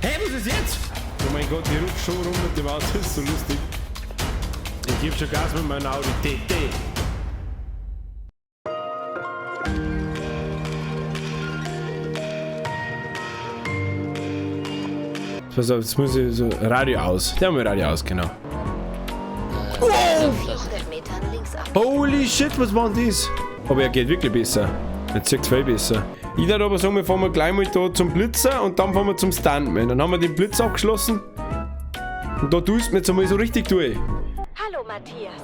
Hä, was ist jetzt? Oh mein Gott, ich rutsch schon rum mit dem Auto, das ist so lustig. Ich gebe schon Gas mit meinem Audi TT. Pass auf, jetzt muss ich so Radio aus. Der haben wir Radio aus, genau. In 400 Metern links abbiegen. Holy shit, was war denn das? Aber er geht wirklich besser. Er zieht viel besser. Ich würde aber sagen, wir fahren gleich mal da zum Blitzer und dann fahren wir zum Stuntman. Dann haben wir den Blitz abgeschlossen. Und da tust du mir jetzt einmal so richtig durch. Hallo Matthias.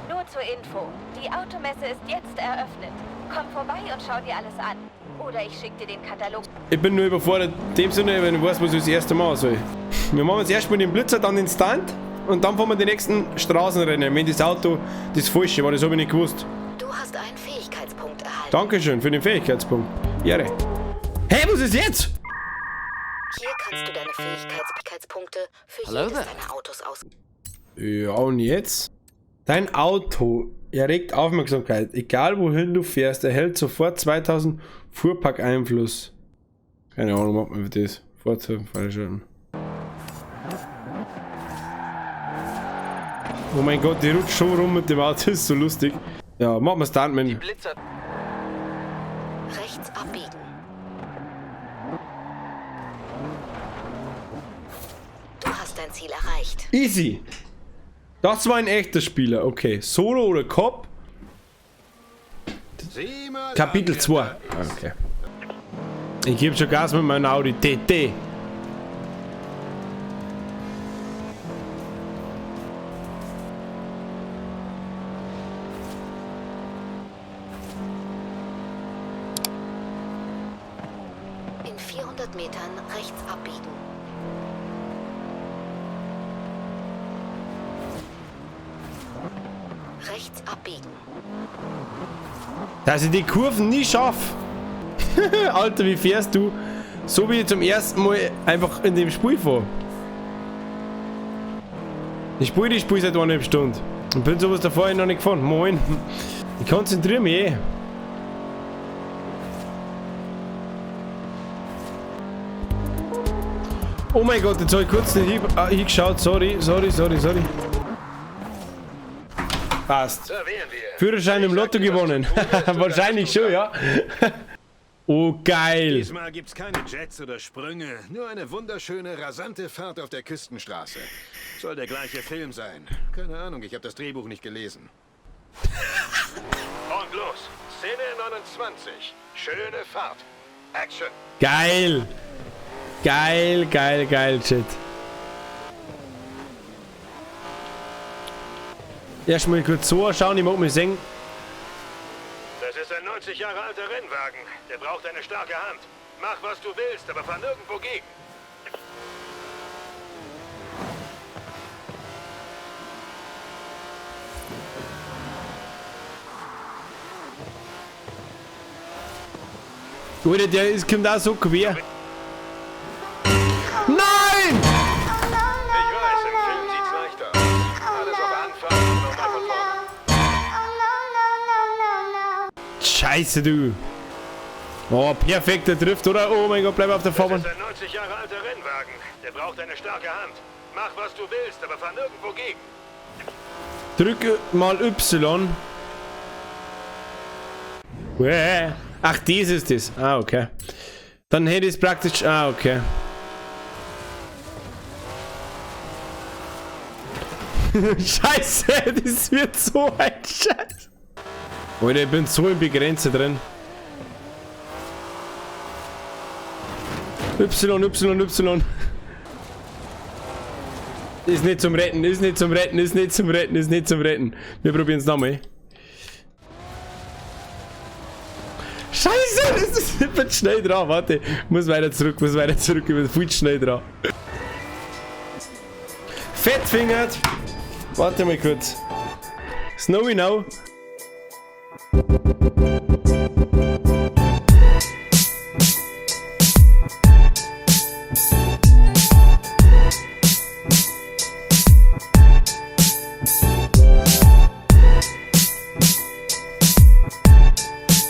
Nur zur Info. Die Automesse ist jetzt eröffnet. Komm vorbei und schau dir alles an. Oder ich schicke dir den Katalog. Ich bin nur überfordert in dem Sinne, wenn ich weiß, was ich das erste Mal soll. Wir machen jetzt erstmal den Blitzer, dann den Stunt und dann fahren wir die nächsten Straßenrennen. Wenn das Auto das Falsche war, das habe ich nicht gewusst. Du hast einen Fähigkeitspunkt erhalten. Dankeschön für den Fähigkeitspunkt. Ehre. Hä, was ist jetzt? Hier kannst du deine Fähigkeitspunkte für Hello jedes there. deiner Autos aus. Ja, und jetzt? Dein Auto erregt Aufmerksamkeit. Egal wohin du fährst, erhält sofort 2000 Fuhrpark-Einfluss. Keine Ahnung, macht man für das. Fahrzeug freischalten. Oh mein Gott, die rutscht schon rum mit dem Auto, das ist so lustig. Ja, machen wir Stuntman. Blitzer. Rechts abbiegen. Du hast dein Ziel erreicht. Easy. Das war ein echter Spieler. Okay, Solo oder Cop? Sieh mal Kapitel an, 2. wer da ist. Okay. Ich gebe schon Gas mit meinem Audi TT. In 400 Metern rechts abbiegen. Rechts abbiegen. Dass ich die Kurven nie schaffe. Alter, wie fährst du? So wie ich zum ersten Mal einfach in dem Spiel fahre. Ich spiele das Spiel seit 1,5 Stunden. Und bin sowas davor noch nicht gefahren. Moin. Ich konzentriere mich eh. Oh mein Gott, jetzt habe ich kurz nicht hingeschaut. Sorry, sorry, sorry, sorry. Passt. Da wären wir. Führerschein im Ich sag Lotto dir, was gewonnen. zu tun ist, und dann Wahrscheinlich bist du schon, ja. Oh, geil. Diesmal gibt's keine Jets oder Sprünge, nur eine wunderschöne, rasante Fahrt auf der Küstenstraße. Soll der gleiche Film sein. Keine Ahnung, ich habe das Drehbuch nicht gelesen. Und los. Szene 29. Schöne Fahrt. Action. Geil. Geil, geil, geil, Chat. Erstmal kurz so schauen, ich mag mich sehen. Das ist ein 90 Jahre alter Rennwagen. Der braucht eine starke Hand. Mach, was du willst, aber fahr nirgendwo gegen. Alter, der ist, kommt auch so quer. Nein! Ich weiß, im Film sieht's leichter aus. Alles auf Anfang und nochmal von vorne. Scheiße, du. Oh, perfekter Drift, oder? Oh mein Gott, bleib auf der Das Fahrbahn. ist ein 90 Jahre alter Rennwagen. Der braucht eine starke Hand. Mach, was du willst, aber fahr nirgendwo gegen. Drücke mal Y. Uäh. Ach, dies ist das. Ah, okay. Dann hätte ich es praktisch... Ah, okay. Scheiße, das wird so ein Scheiß. Alter, ich bin so im Begrenzer drin. Y, Y, Y. Ist nicht zum Retten, ist nicht zum Retten, ist nicht zum Retten, ist nicht zum Retten. Wir probieren es nochmal. Scheiße, das ist, ich bin schnell dran, warte. Muss weiter zurück, muss weiter zurück, ich bin viel zu schnell dran. Fettfingert! Warte mal kurz. Snowy now.